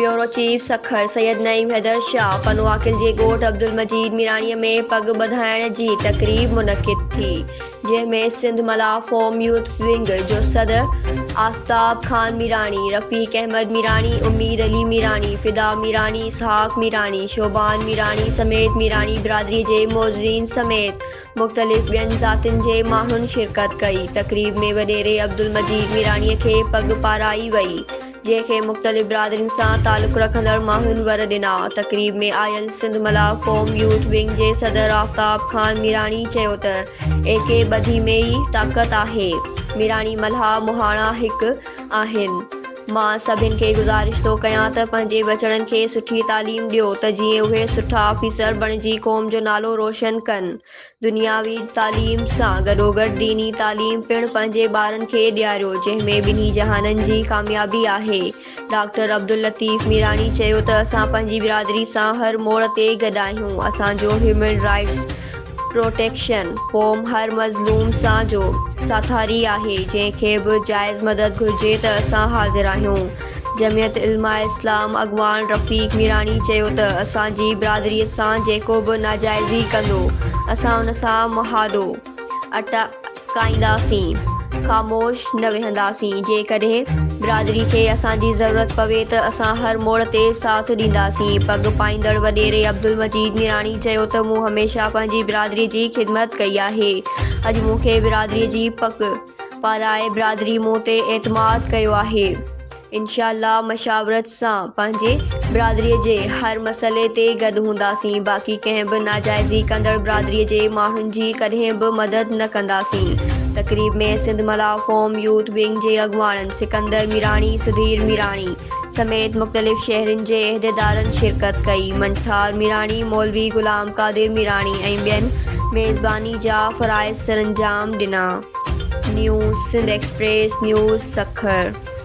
Bureau chief Sukkur Syed Naeem Haider Shah Pano Aqil جي ڳوٺ عبدالمجيد ميراڻي ۾ پڳ ٻڌائڻ جي تقريب منعقد ٿي جنهن ۾ سنڌ ملاح فورم يوٿ ونگ جو صدر آفتاب خان ميراڻي، رفيق احمد ميراڻي، اميد علي ميراڻي، فدا ميراڻي، اسحاق ميراڻي، شعبان ميراڻي سميت ميراڻي برادري جي معززين سميت مختلف ٻين ذاتين جي ماڻهن شرڪت ڪئي. تقريب ۾ وڏيري عبدالمجيد ميراڻي کي پڳ پارائي وئي، جنهن کي مختلف برادرين سان تعلق رکندڙ ماڻهن ور ڏنا. تقريب ۾ آيل سنڌ ملاح قوم يوٿ ونگ جي صدر آفتاب خان ميراڻي چيو ته ايڪي ٻڌي ۾ ئي طاقت آهي، ميراڻي ملاح مهاڻا هڪ آهن، مان سڀن کي گذارش ٿو ڪيان ته پنهنجي ٻچڙن کي سٺي تعليم ڏيو ته جيئن اهي سٺا آفيسر بڻجي قوم جو نالو روشن ڪن. دنياوي تعليم سان گڏوگڏ ديني تعليم پڻ پنهنجي ٻارن کي ڏياريو جنهن ۾ ٻنهي جهانن جي ڪاميابي آهي. ڊاڪٽر عبداللطيف ميراڻي چيو ته اسان پنهنجي برادري سان هر موڙ تي گڏ آهيون، اسان جو هيومن رائٽس پروٽيڪشن فورم هر مظلوم سان جو ساٿاري آهي، جنهن کي به جائز مدد گهرجي ته اسان حاضر آهيون. جمعيت علماء اسلام اڳواڻ رفيق ميراڻي چيو ته اسان جي برادري سان جيڪو به ناجائزي ڪندو اسان ان سان مهاڏو اٽڪائينداسين، خاموش نه ويهنداسين، جيڪڏهن برادري کي اسان جي ضرورت پوي ته اسان هر موڙ تي ساٿ ڏينداسين. پڳ پائيندڙ وڏيري عبدالمجيد ميراڻي چيو ته مون هميشه پنهنجي برادري جي خدمت ڪئي آهي، اڄ مون کي برادري جي پڳ پارائي برادري مون تي اعتماد ڪيو آهي، انشاء الله مشاورت سان پنهنجي برادري جي هر مسئلي تي گڏ هونداسين، باقي ڪنهن به ناجائزي ڪندڙ برادري جي ماڻهن جي ڪڏهن به مدد نه ڪنداسين. تقريب ۾ سنڌ ملاح فورم يوٿ ونگ جي اڳواڻن سڪندر ميراڻي، سڌير ميراڻي سميت مختلف شهرين جي عهديدارن شرڪت ڪئي. منٺار ميراڻي، مولوي غلام قادر ميراڻي ۽ ٻين ميزباني جا فرائض سرانجام ڏنا. New Sindh express news Sukkur.